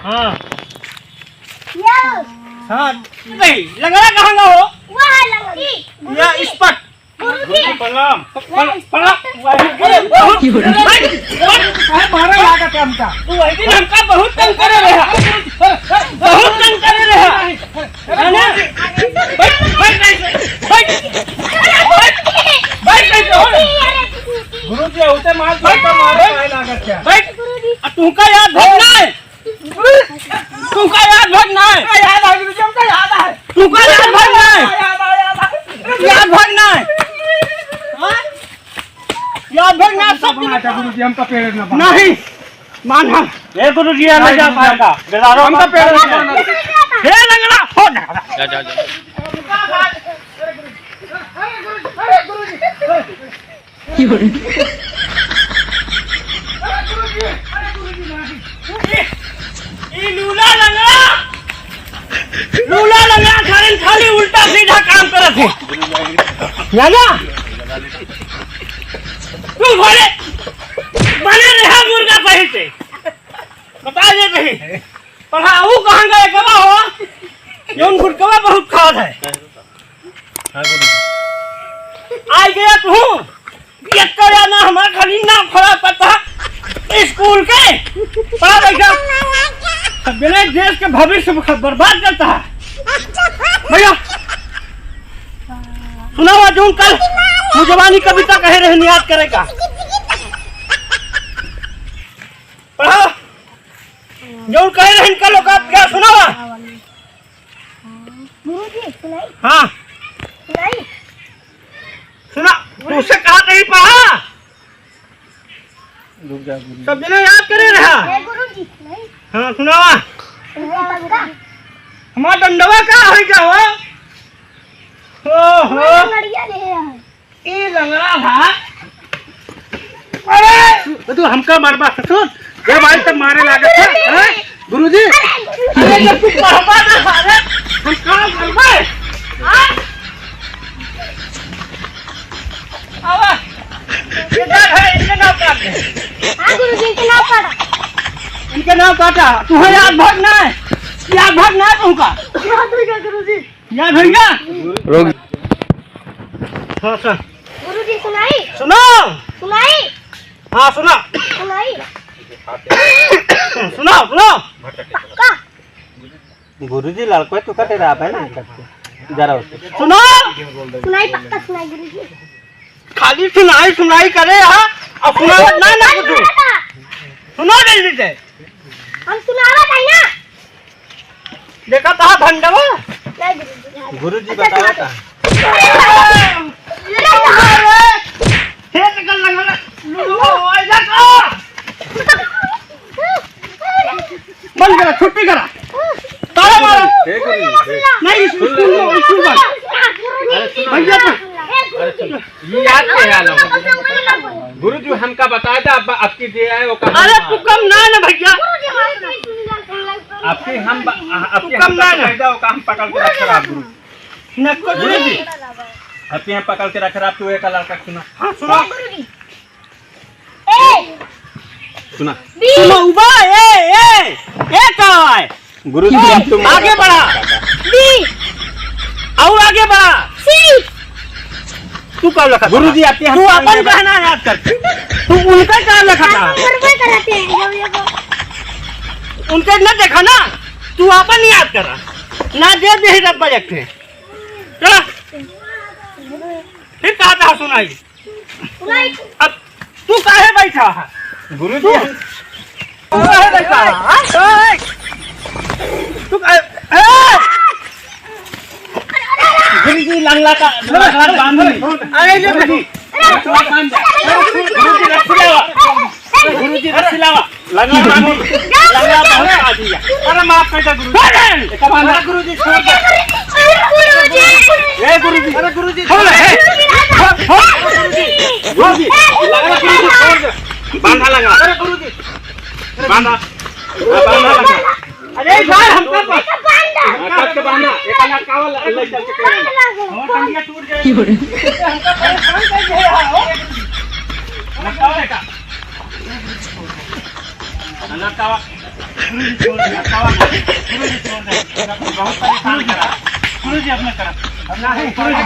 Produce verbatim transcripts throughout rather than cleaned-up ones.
हाँ। या। हाँ। नहीं, लंगड़ा कहाँ का हो? वह है लंगड़ी। या इस पर। गुरुजी। प्रणाम। प्रणाम। अरे, बहुत, अरे, मारे लागत है हमका। तू वही दिन हमका बहुत तंग करे रहा। बहुत तंग करे रहा। है ना? बैठ, बैठ, बैठ, बैठ। बैठ, बैठ, बैठ। गुरुजी, उसे मार, मार, मार, मारे लागत है। बैठ। अब तुमका याद है ना? तुमका याद भर ना है। याद आ गई, हमका याद आ है। तुमका याद भर ना है। याद आ, याद आ। याद भर ना है। हाँ? याद भर ना, सब बना दे गुरुजी, हमका पेड़ ना बना। नहीं। मान हम। ए गुरुजी, आ नहीं जा पाएगा। बेचारों हमका पेड़ ना बना। हे लंगड़ा, हो जा। जा, जा, जा। ई लूला लंगड़ा, लूला लंगड़ा खाली, खाली उल्टा सीधा काम करत है। जाना? तू घरे बने रहा मुर्गा सही से। बता दे रही। पढ़ा, ऊ कहाँ गए, कबा हो? जौन गुटकवा बहुत खात है। हाँ, बोलिए। आ गया तू। ये करे ना, हमारा खाली नाम खराब करता। स्कूल के। पढ़ा बैठा। सब जने देश के भविष्य ब-, बर्बाद करता है। भैया, सुना हुआ जौन कल मुजबानी कविता कहे रहे, याद करेगा। पढ़ा। जौन कहे रहे, इनका लोग आप क्या सुना हुआ? गुरुजी, सुनाई? हाँ। सुनाई? सुना, तुझसे कहा नहीं पढ़ा? रुक जा, गुरुजी। सब जने याद करे रहा। ए, गुरुजी, सुनाई? हाँ, सुनावा। सुनाई, पक्का? हमारा डंडवा का है क्या हो? ओ हो। लड़िया ले आए। ई लंगड़ा था। अरे! तो तू हमका मारबा, सुन। ये भाई सब मारे लागत है, हैं? गुरुजी? अरे, जब तू पढ़बा ना सारे, हम का करबे? हाँ? आवा। ये डर है, इनके नाम काट दे। हाँ, गुरुजी, इनके नाम काटा। इनके नाम काटा। तू है याद भर ना है। याद भर ना है तुमका। याद भर ना है, गुरुजी। याद भैया। रोक। हाँ, सर। गुरुजी, सुनाई? सुनो। सुनाई? हाँ, सुना। सुनाई? सुनो, सुनो। पक्का? गुरुजी, लड़को है, तू कटे रहा है ना? जरा उसे। सुनो। सुनाई, पक्का सुनाई, गुरुजी। खाली सुनाई, सुनाई करे, हाँ? अब सुनावत ना, ना कुछ। सुनो जल्दी से। हम सुनावत है ना। देखा था भंडवा? नहीं, गुरुजी। गुरुजी अच्छा, बताओ सुना था। दे। हे तो कल लगा ना। लूडो, आइजा का? बंद करा, छुट्टी करा। ताला मारा। हे गुरुजी, हे। नहीं, इस स्कूल में, स्कूल में। अरे सुनो। भैया तो। अरे सुनो। ये याद के है लोग? गुरुजी हमका बताया था, अब, अब की जे आए, वो कहाँ अरे मार? तू कम ना ना भैया। आपके हम ब-, आ-, आपके तू हम कम ना ना। बताया था, वो काम पकड़ के रख रहा गुरु। न कुछ गुरुजी, नहीं। आपके हम पकड़ के रख रहा, तू एक लड़का सुना। हाँ, सुना। ए। सुना। बी। सुना, उबा, ए, ए, ए, का है? गुरुजी, ए, तुम आगे बढ़ा। बी। और आगे बढ़ा। सी। तू का लखा था? गुरुजी, आपके हम तू अपन कहना याद कर। तू उनका का लखा था? हम करबे करते हैं, जब ये को उनके न देखा ना, तू अपन याद करा। ना दे दे रब्बा एक ठे। चला। फिर कहा था सुनाई। अब तू काहे बैठा है? गुरुजी, तू हम काहे बैठा है? हाँ? तू काहे, ए! गुरुजी, लंगड़ा का, लंगड़ा बांध। अरे, ले गुरुजी। गुरुजी, रस्सी लावा। गुरुजी, रस्सी लावा। लंगड़ा बांधी, लंगड़ा बांधी आ जी। अरे माफ कर दे गुरुजी। छोड़ दे। एक बार ना गुरुजी छोड़ दे। अरे गुरुजी। ए गुरुजी। अरे गुरुजी। छोड़ दे। छोड़, छोड़। गुरुजी, लंगड़ा गुरुजी छोड़ दे। बांधा लंगड़ा। अरे गुरुजी। बांधा। हाँ, बांधा लंगड़ा। अरे यार, हमका पा-, हाँ, कस के बांधा। एक लटकावा, ले चल के। हमार टंगिया टूट जाए। हमका परेशान कर दिया यार, हो। लटकावा बेटा। लटकावा। गुरुजी, छोड़ दे, गुरुजी, छोड़ दे, बहुत परेशान करा। गुरुजी, अपने तरफ। नहीं, गुरुजी,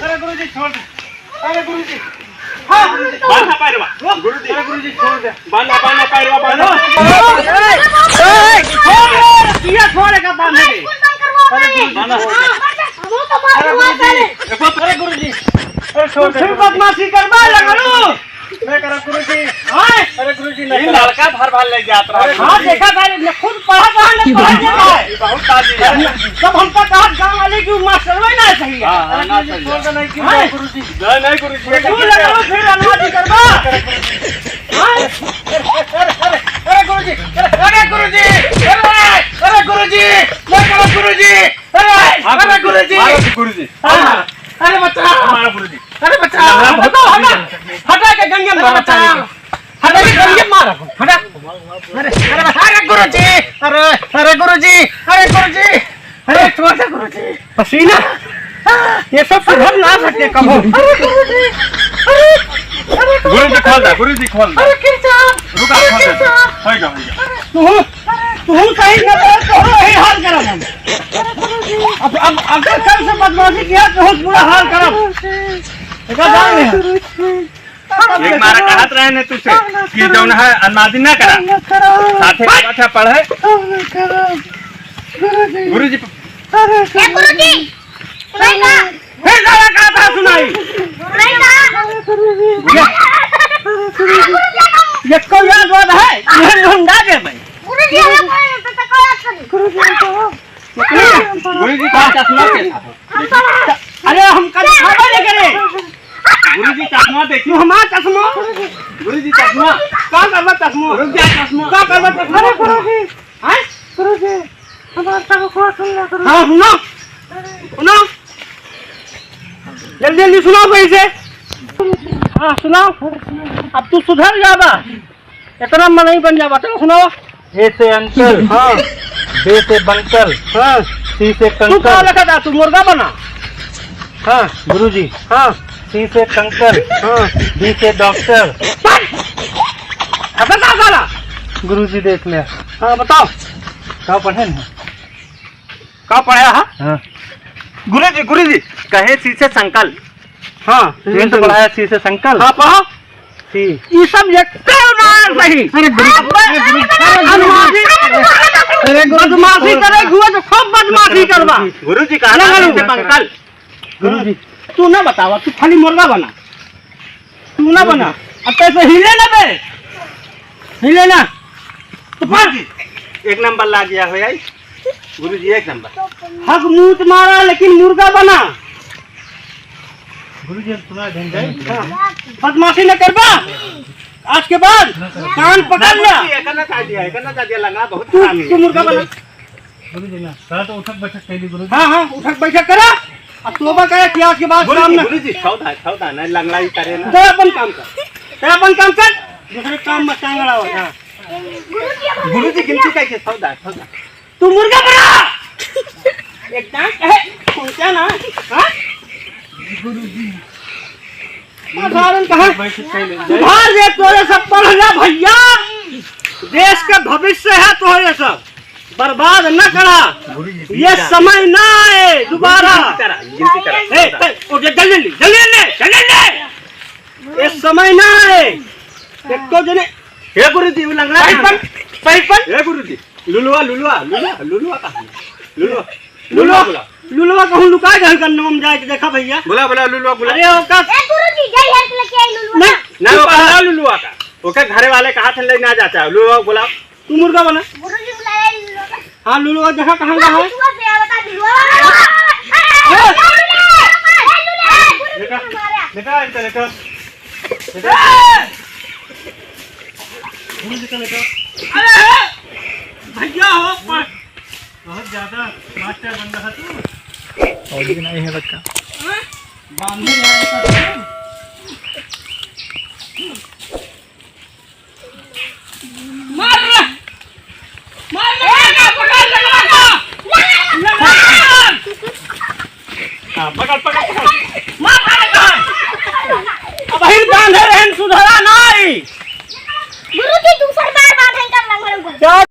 अरे, गुरुजी, छोड़ दे। अरे, गुरुजी। हाँ, गुरुजी, छोड़ दे। बांधा पैरवा। गुरुजी। अरे, गुरुजी, छोड़ दे। बांधा, बांधा पैरवा, बांधा। ए, ए, ए, किया छोड़े का बांधे दे। अरे, गुरुजी। बांधा। अरे, गुरुजी। अरे, छोड़ दे। फिर बदमाशी करबा लगलू। नहीं करब गुरुजी। हाँ? अरे गुरुजी, नहीं ये करब। लड़का भर भर ले जात रहा अरे है। हाँ, देखा था, ये खुद पढ़ा था, ना पढ़ा ये देता है। बहुत ताजी है। जब हमका कहा गाँव वाले की मास्टर में ना सही है। हाँ, हाँ, अरे ना गुरुजी, सही छोड़ है। दे, नहीं गिर हाँ? जाए गुरुजी। नहीं, नहीं गुरुजी, ये तू नहीं लगा है। फिर अनुमति करबा। हाँ? अरे, अरे, अरे, अरे गुरुजी, अरे, अरे गुरुजी, अरे, अरे गुरुजी, नहीं करब गुरुजी, अरे, हाँ, अरे गुरुजी, गुरुजी। मारो गुरुजी। हाँ, अरे बच्चा। मारो गुरुजी। अरे बच्चा, हटा, हटा, हटा। हटा के गंगे में मारा, हटा। हटा के गंगे में मारा, हटा। अरे, अरे, अरे गुरुजी, अरे, अरे गुरुजी, अरे गुरुजी, अरे छोड़ दे गुरुजी। पसीना, ये सब सुधर ना सके कबो। अरे गुरुजी, अरे, अरे गुरुजी, खोल दे, गुरुजी, खोल दे। अरे गिर जा। रुका, अरे खोल दे। गिर जा। होई जा, होई जा। तू, तू सही न बोल, तो यही हाल करब हम। अब, अब अगर कल से बदमाशी किया तो बहुत बुरा हाल करब। एका जान ले। एक मारा कहत रहे ने तुझसे कि जौन है अन्नादी ना करा। साथे का बात है पढ़े। गुरुजी। ए गुरुजी, सुनाई का? फिर साला का था सुनाई। सुनाई का? ये, ये कोई याद वाद है? ये लौंडा के भाई। गुरुजी, हम तो, तो, तो, तो, गुरुजी, हम तो गुरुजी का चश्मा के था। अरे, हम कल खाबे नहीं करे। गुरुजी, चश्मा देखियो। हमारा चश्मा। गुरुजी, चश्मा। का करबा चश्मा? रुक जा, चश्मा। का करबा चश्मा? अरे, गुरुजी। हैं? गुरुजी, हमारा सब को सुन ले, गुरुजी। हाँ, सुनो। सुनो। जल्दी, जल्दी सुनाओ सही से। हाँ, सुनाओ। अब तू सुधर जाबा। इतना मनई बन जाबा, चलो सुनाओ। A से अंकल, हाँ। B से बंकल, हाँ। C से तू का कंकल। लिखा था? तू मुर्गा बना। हाँ। गुरुजी। हाँ। C से कंकल, हाँ। D से डॉक्टर। बस! खत्म कर साला। गुरुजी देख ले। हाँ, बताओ। का पढ़े न? का पढ़े हा? हाँ। गुरुजी, गुरुजी, कहे C से संकल। हाँ, ये तो पढ़ाया C से संकल। हाँ, पढ़ो। C। ई सब एक ना सही। अरे गुरु, अरे गुरु, अरे गुरु, बदमाशी, अरे गुरु, बदमाशी करे हुए तो खूब बदमाशी करबा। गुरुजी कहा ना, ना, ना। C से पंकल। गुरुजी। तू ना बतावा, तू खाली मुर्गा बना। तू ना बना। अब तो ऐसे हिले ना बे। हिले ना। तो पढ़। गुरुजी, एक नंबर ला गया हो यार। गुरुजी, एक नंबर। हक मूत मारा, लेकिन मुर्गा बना। गुरुजी, हम सुना देंगे। हाँ। बदमाशी न करबा। आज के बाद कान पकड़ ला। गुरुजी, एक ना चाह दिया, एक ना चाह दिया, लंगा बहुत तू, खराब है। तू मुर्गा बना। गुरुजी ना, कहा तो उठक बैठक कैली गुरुजी। हाँ, हाँ, उठक बैठक करा। अब तोबा करे कि आज के बाद गुरुजी, काम ना। गुरुजी, सौदा, सौदा, नहीं लंगड़ाई करे ना। जा अपन काम कर। जा अपन काम कर। दूसरे काम में टांग अड़ाओ। हाँ। गुरुजी, गिनती कैसे? सौदा, सौदा। तू मुर्गा बना। एक दांत है, सुनता ना? हाँ? साधारण कहा? सुधार दे, तोरे सब पढ़ जा भैया। देश का भविष्य है तोरे सब। बर्बाद न करा। ये समय ना आए दोबारा। गिनती करा, गिनती करा। ए, ए, ओ, जल्दी ले, जल्दी ले, जल्दी ले। ये समय ना आए। एक तो जने हे गुरुजी, वो लंगड़ा पइपन, कहाँ है? पइपन। हे गुरुजी, लुलुआ, लुलुआ, लुलुआ, लुलुआ कहाँ है? लुलुआ, लुलुआ लुलुआ, बोला। लुलुआ कहूँ लुका गए का नाम जाए के देखा भैया। बोला, बोला, लुलुआ, बोला। अरे ओका ए गुरुजी, जय हेल्प लेके आई लुलुआ। नहीं, ना, तू वो पहला कहा लुलुआ का। ओके घरे वाले कहा थे ले ना जाता है। लुलुआ बोला। तू मुर्गा बना। गुरुजी बुलाया लुलुआ का। हाँ, लुलुआ देखा कहाँ का है? लुलुआ से आया बता लुलुआ। ए! बेटा, बेटा, इनका लेकर। बेटा। गुरु जी का लेकर। अरे, भैया हो, पर बहुत ज्यादा मास्टर बन रहा तू। और भी नहीं है बच्चा। हाँ? बांधे रहा है सब। मार! मार, मार, मार, पकड़, पकड़, पकड़! मार! हाँ, पकड़, पकड़, पकड़। मार, मार, मार! अब हिल बांधे रहन सुधरा नाई। गुरुजी, दूसर बार बांध क्या?